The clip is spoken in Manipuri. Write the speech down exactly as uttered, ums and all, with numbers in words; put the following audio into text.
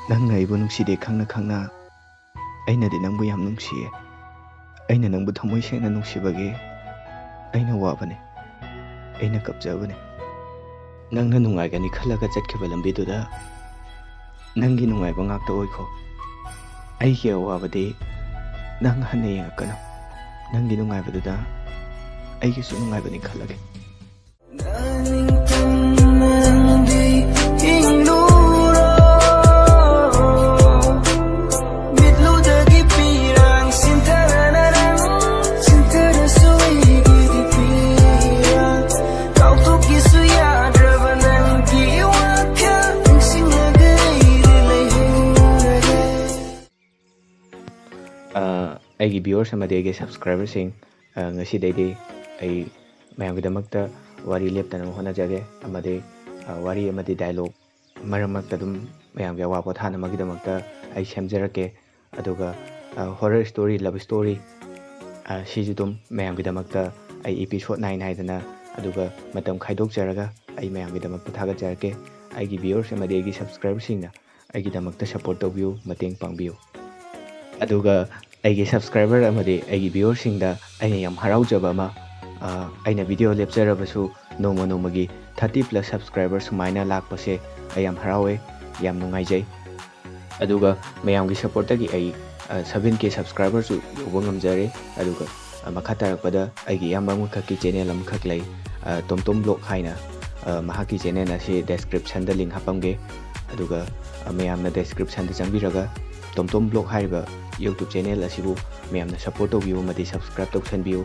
ꯅꯪꯅ ꯑꯩꯕꯨ ꯅꯨꯡꯁꯤꯗꯦ ꯈꯪꯅ ꯈꯪꯅ ꯑꯩꯅꯗꯤ ꯅꯪꯕꯨ ꯌꯥꯝ ꯅꯨꯡꯁꯤꯌꯦ꯫ ꯑꯩꯅ ꯅꯪꯕꯨ ꯊꯃꯣꯏ ꯁꯦꯡꯅ ꯅꯨꯡꯁꯤꯕꯒꯤ ꯑꯩꯅ ꯋꯥꯕꯅꯦ, ꯑꯩꯅ ꯀꯞꯆꯕꯅꯦ꯫ ꯅꯪꯅ ꯅꯨꯡꯉꯥꯏꯒꯅꯤ ꯈꯜꯂꯒ ꯆꯠꯈꯤꯕ ꯂꯝꯕꯤꯗꯨꯗ ꯅꯪꯒꯤ ꯅꯨꯡꯉꯥꯏꯕ ꯉꯥꯛꯇ ꯑꯣꯏꯈꯣ꯫ ꯑꯩꯒꯤ ꯑꯋꯥꯕꯗꯤ ꯅꯪ ꯍꯟꯅ ꯌꯦꯡꯉꯛꯀꯅꯨ꯫ ꯅꯪꯒꯤ ꯅꯨꯡꯉꯥꯏꯕꯗꯨꯗ ꯑꯩꯒꯤꯁꯨ ꯅꯨꯡꯉꯥꯏꯕꯅꯤ ꯈꯜꯂꯒꯦ꯫ ꯑ, ꯑꯩꯒꯤ viewers ꯑꯃꯗꯤ ꯑꯩꯒꯤ subscriberꯁꯤꯡ, ꯑ, ꯉꯁꯤꯗꯩꯗꯤ ꯑꯩ ꯃꯌꯥꯝꯒꯤꯗꯃꯛꯇ ꯋꯥꯔꯤ ꯂꯦꯞꯇꯅꯕ ꯍꯣꯠꯅꯖꯒꯦ, ꯑꯃꯗꯤ, ꯑ, ꯋꯥꯔꯤ ꯑꯃꯗꯤ dialogue ꯃꯔꯛ ꯃꯔꯛꯇ ꯑꯗꯨꯝ ꯃꯌꯥꯝꯒꯤ ꯑꯋꯥ ꯄꯣꯊꯥꯅꯕꯒꯤꯗꯃꯛꯇ ꯑꯩ ꯁꯦꯝꯖꯔꯛꯀꯦ꯫ ꯑꯗꯨꯒ, ꯑ, horror story, love story, ꯑ, ꯁꯤꯁꯨ ꯑꯗꯨꯝ ꯃꯌꯥꯝꯒꯤꯗꯃꯛꯇ ꯑꯩ episode nine ꯍꯥꯏꯗꯅ, ꯑꯗꯨꯒ ꯃꯇꯝ ꯈꯥꯏꯗꯣꯛꯆꯔꯒ ꯑꯩ ꯃꯌꯥꯝꯒꯤꯗꯃꯛꯇ ꯊꯥꯒꯠꯆꯔꯛꯀꯦ꯫ ꯑꯩꯒꯤ viewers ꯑꯃꯗꯤ ꯑꯩꯒꯤ subscriberꯁꯤꯡꯅ ꯑꯩꯒꯤꯗꯃꯛꯇ support ꯇꯧꯕꯤꯌꯨ, ꯃꯇꯦꯡ ꯄꯥꯡꯕꯤꯌꯨ꯫ ꯑꯗꯨꯒ ꯑꯩꯒꯤ subscriber ꯑꯃꯗꯤ ꯑꯩꯒꯤ viewerꯁꯤꯡꯗ ꯑꯩꯅ ꯌꯥꯝ ꯍꯔꯥꯎꯖꯕ ꯑꯃ, ꯑ, ꯑꯩꯅ video ꯂꯦꯞꯆꯔꯕꯁꯨ ꯅꯣꯡꯃ ꯅꯣꯡꯃꯒꯤ thirty plus subscriber ꯁꯨꯃꯥꯏꯅ ꯂꯥꯛꯄꯁꯦ ꯑꯩ ꯌꯥꯝ ꯍꯔꯥꯎꯋꯦ, ꯌꯥꯝ ꯅꯨꯡꯉꯥꯏꯖꯩ꯫ ꯑꯗꯨꯒ ꯃꯌꯥꯝꯒꯤ supportꯇꯒꯤ ꯑꯩ, ꯑ, seven K subscriberꯁꯨ ꯌꯧꯕ ꯉꯝꯖꯔꯦ꯫ ꯑꯗꯨꯒ, ꯑ, ꯃꯈꯥ ꯇꯥꯔꯛꯄꯗ ꯑꯩꯒꯤ ꯏꯌꯥꯝꯕ ꯑꯃꯈꯛꯀꯤ channel ꯑꯃꯈꯛ ꯂꯩ, ꯑ, ꯇꯣꯝꯇꯣꯝ vlog ꯍꯥꯏꯅ꯫ ꯑ, ꯃꯍꯥꯛꯀꯤ channel ꯑꯁꯤ descriptionꯗ link ꯍꯥꯞꯄꯝꯒꯦ꯫ ꯑꯗꯨꯒ, ꯑ, ꯃꯌꯥꯝꯅ descriptionꯗ ꯆꯪꯕꯤꯔꯒ ꯇꯣꯝꯇꯣꯝ vlog ꯍꯥꯏꯔꯤꯕ YouTube channel ꯑꯁꯤꯕꯨ ꯃꯌꯥꯝꯅ support ꯇꯧꯕꯤꯌꯨ ꯑꯃꯗꯤ subscribe ꯇꯧꯁꯟꯕꯤꯌꯨ꯫